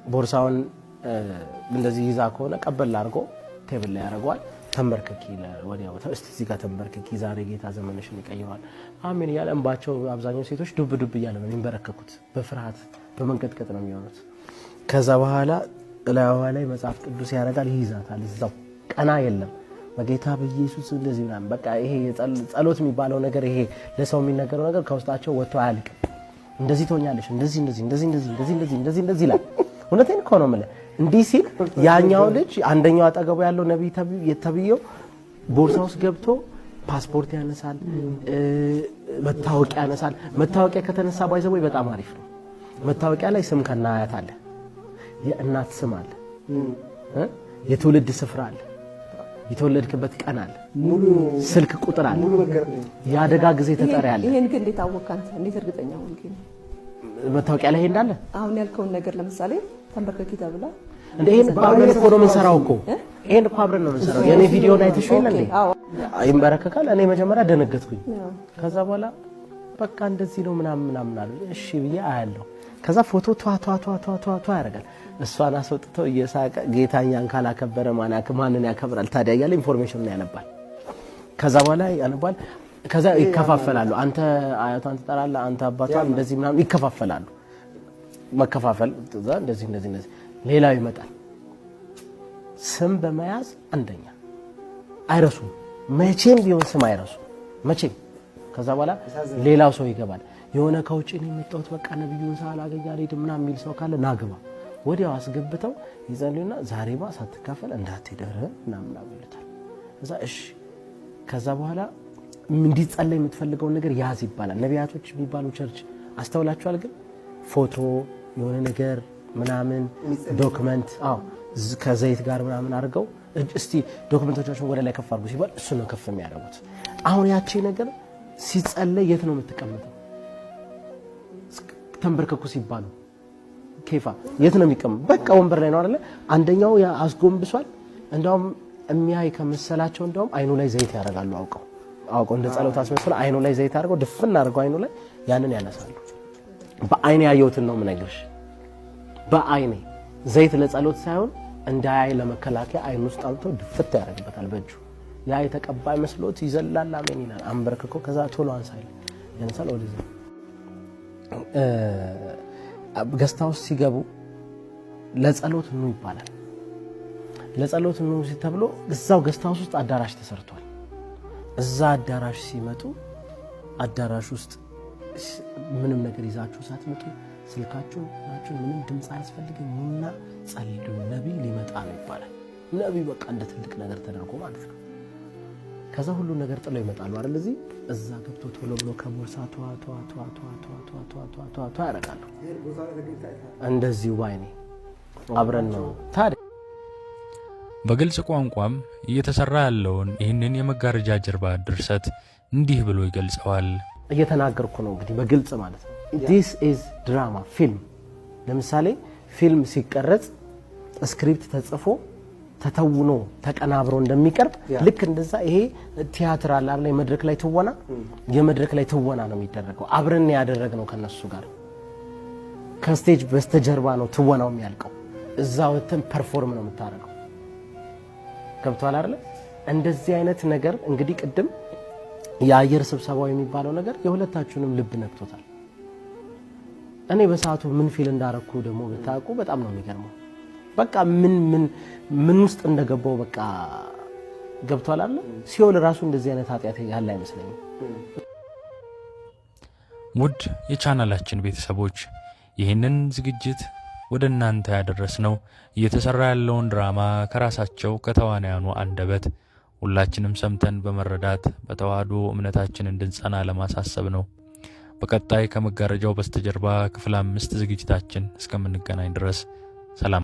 ቦርሳውን እንደዚህ ይዛ ከሆነ ቀበል አድርጎ table ላይ ያደርገዋል። ተንበርከኪ፣ ወዲያው እስቲ እዚህ ጋር ተንበርከኪ፣ ዛሬ ጌታ ዘመንሽን ይቀይረዋል። አሜን እያለ እንባቸው፣ አብዛኛው ሴቶች ዱብ ዱብ እያለ ነው የሚንበረከኩት። በፍርሃት በመንቀጥቀጥ ነው የሚሆኑት። ከዛ በኋላ እላይዋ ላይ መጽሐፍ ቅዱስ ያደርጋል፣ ይይዛታል። እዛው ቀና የለም፣ በጌታ በኢየሱስ እንደዚህ ምናምን። በቃ ይሄ ጸሎት የሚባለው ነገር፣ ይሄ ለሰው የሚነገረው ነገር ከውስጣቸው ወጥቶ አያልቅም። እንደዚህ ትሆኛለሽ፣ እንደዚህ እንደዚህ እንደዚህ እንደዚህ እንደዚህ እንደዚህ እንደዚህ እንደዚህ ይላል። እውነቴን እኮ ነው የምልህ። እንዲህ ሲል ያኛው ልጅ፣ አንደኛው አጠገቡ ያለው ነቢይ ተብዬው ቦርሳ ውስጥ ገብቶ ፓስፖርት ያነሳል፣ መታወቂያ ያነሳል። መታወቂያ ከተነሳ by the way በጣም አሪፍ ነው። መታወቂያ ላይ ስም ከነ አያት አለ፣ የእናት ስም አለ፣ የትውልድ ስፍራ አለ፣ የተወለድክበት ቀን አለ፣ ስልክ ቁጥር አለ፣ የአደጋ ጊዜ ተጠሪ አለ። ይሄን ግን እንዴት አወቅህ አንተ? እንዴት እርግጠኛ ሆንክ? መታወቂያ ላይ ይሄ እንዳለ? አሁን ያልከውን ነገር፣ ለምሳሌ ተንበርከኪ ተብላ። እንደ ይሄን አብረን እኮ ነው የምንሰራው እኮ። ይሄን እኮ አብረን ነው የምንሰራው። የኔ ቪዲዮ ላይ አይተሽው የለ እንዴ? ይንበረከካል። እኔ መጀመሪያ ደነገጥኩኝ። ከዛ በኋላ በቃ እንደዚህ ነው ምናምን ምናምን አሉ። እሺ ብዬ አያለሁ። ከዛ ፎቶ ቷ ቷ ቷ ቷ ቷ ቷ ያደርጋል። እሷን አስወጥቶ እየሳቀ ጌታ እኛን ካላከበረ ማንን ያከብራል ታዲያ እያለ information ኑን ያነባል። ከዛ በኋላ ያነባል። ከዛ ይከፋፈላሉ። አንተ አያቷን ትጠራለህ፣ አንተ አባቷን፣ እንደዚህ ምናምን ይከፋፈላሉ። መከፋፈል እዛ እንደዚህ እንደዚህ እንደዚህ። ሌላው ይመጣል። ስም በመያዝ አንደኛ፣ አይረሱም። መቼም ቢሆን ስም አይረሱም። መቼም። ከዛ በኋላ ሌላው ሰው ይገባል። የሆነ ከውጭ ነው የመጣሁት፣ በቃ ነብዩን ሳላገኝ አልሄድም ምናምን የሚል ሰው ካለ ናግባ፣ ወዲያው አስገብተው ይጸልዩና ዛሬማ ሳትካፈል እንዳትሄድ ምናምን ምናምን ይሉታል። እዛ እሺ። ከዛ በኋላ እንዲጸለይ የምትፈልገውን ነገር ያዝ ይባላል። ነቢያቶች የሚባሉ church አስተውላችኋል? ግን ፎቶ፣ የሆነ ነገር ምናምን document፣ አዎ፣ ከዘይት ጋር ምናምን አድርገው እስቲ document ኦቻቸውን ወደ ላይ ከፍ አድርጉ ሲባል እሱ ነው ከፍ የሚያደርጉት። አሁን ያቺ ነገር ሲጸለይ የት ነው የምትቀመጠው? ተንበርከኩ ሲባሉ ኬፋ የት ነው የሚቀመጥ? በቃ ወንበር ላይ ነው አይደለ? አንደኛው አስጎንብሷል። እንደውም የሚያይ ከመሰላቸው እንደውም አይኑ ላይ ዘይት ያደርጋሉ። አውቀው አውቀው እንደ ጸሎት አስመስለው አይኑ ላይ ዘይት አድርገው ድፍን አድርገው አይኑ ላይ ያንን ያነሳሉ። በአይኔ ያየሁትን ነው የምነግርሽ። በአይኔ ዘይት ለጸሎት ሳይሆን እንዳያይ ለመከላከያ አይኑ ውስጥ አምጥቶ ድፍት ያደርግበታል በእጁ። ያ የተቀባይ መስሎት ይዘላል፣ አሜን ይላል። አንበርክኮ ከዛ ቶሎ አንሳ ይላል፣ ያነሳል። ወደዛ guest house ሲገቡ ለጸሎት ኑ ይባላል። ለጸሎት ኑ ተብሎ እዛው guest house ውስጥ አዳራሽ ተሰርቷል። እዛ አዳራሽ ሲመጡ አዳራሽ ውስጥ ምንም ነገር ይዛችሁ ሳትመጡ፣ ስልካችሁን ናችሁን ምንም ድምፅ አያስፈልግም፣ ኑና ጸልዩ፣ ነቢይ ሊመጣ ነው ይባላል። ነቢይ በቃ እንደ ትልቅ ነገር ተደርጎ ማለት ነው። ከዛ ሁሉ ነገር ጥለው ይመጣሉ አይደል? እዚህ እዛ ገብቶ ቶሎ ብሎ ከቦርሳ ቷ ቷ ቷ ቷ ቷ ቷ ቷ ቷ ቷ ቷ ያደርጋሉ። እንደዚሁ ባይኔ አብረን ነው ታዲያ። በግልጽ ቋንቋም እየተሰራ ያለውን ይህንን የመጋረጃ ጀርባ ድርሰት እንዲህ ብሎ ይገልጸዋል። እየተናገርኩ ነው እንግዲህ በግልጽ ማለት ነው። This is drama፣ ፊልም። ለምሳሌ ፊልም ሲቀረጽ script ተጽፎ ተተውኖ ተቀናብሮ እንደሚቀርብ ልክ እንደዛ ይሄ ቲያትር አለ አይደል? የመድረክ ላይ ትወና፣ የመድረክ ላይ ትወና ነው የሚደረገው። አብረን ያደረግነው ከነሱ ጋር ከ stage በስተጀርባ ነው ትወናው የሚያልቀው። እዛ ወጥተን perform ነው የምታደርገው። ገብቶሃል አይደለ? እንደዚህ አይነት ነገር እንግዲህ ቅድም የአየር ስብሰባው የሚባለው ነገር የሁለታችሁንም ልብ ነክቶታል። እኔ በሰዓቱ ምን feel እንዳረኩ ደግሞ ብታውቁ በጣም ነው የሚገርመው። በቃ ምን ምን ምን ውስጥ እንደገባው በቃ ገብቷል አለ። ሲኦል ራሱ እንደዚህ አይነት ኃጢአት ያለ አይመስለኝም። ውድ የቻናላችን ቤተሰቦች፣ ይህንን ዝግጅት ወደ እናንተ ያደረስነው እየተሰራ ያለውን ድራማ ከራሳቸው ከተዋናያኑ አንደበት ሁላችንም ሰምተን በመረዳት በተዋህዶ እምነታችን እንድንጸና ለማሳሰብ ነው። በቀጣይ ከመጋረጃው በስተጀርባ ክፍል 5 ዝግጅታችን እስከምንገናኝ ድረስ ሰላም።